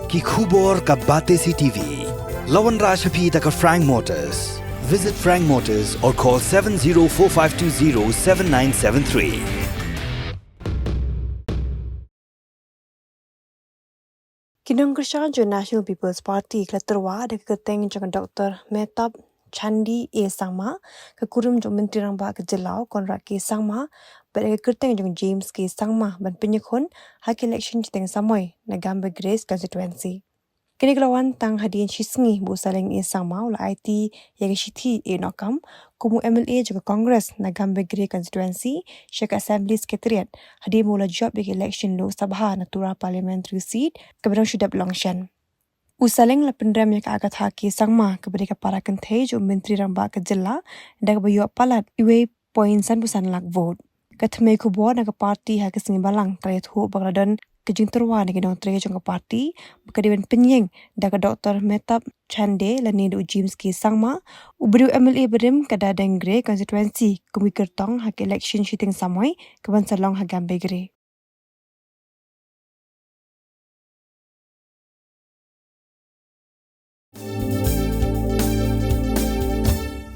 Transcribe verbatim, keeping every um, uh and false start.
Ki khubor ka Batesi TV. La wanrah sha phi da ka Frank Motors. Visit Frank Motors or call seven zero four five two zero seven nine seven three. Ki nongkyrshan jong National People's Party ki la tyrwa da ka kyrteng jong Doctor Mehtab Chande A Sangma, ka kurim jong Myntri Rangbah ka jylla u Conrad K Sangma, bad da ka kyrteng jong James K Sangma ban pynïakhun ha ka election shiteng samoi na Gambegre constituency. Kane ka la wan tang hadien shisngi ba u Saleng A Sangma u la aiti ïa ka shithi e noh kam kum u MLA jong ka Congress na Gambegre constituency sha ka Assembly Secretariat hadien ba u la jop ïa ka election Lok Sabha na Tura Parliamentary Seat kaba dang shu dep long shen. U Saleng la pynrem ïa ka Agatha K Sangma kaba dei ka para kynthei jong u Myntri Rangbah ka jylla da kaba ïoh palat uwei point san phew san lak vote. Ka thymmei khubor na ka party ha ka sngi Balang ka la ïathuh ba ka la don ka jingtyrwa na ki nongtrei jong ka party ba ka dei ban pynïeng da ka Doctor Mehtab Chande lane da u James K Sangma, u briew MLA barim ka Dardenggre constituency kum ki kyrtong ha ka election shiteng samoi kaban sa long ha Gambegre.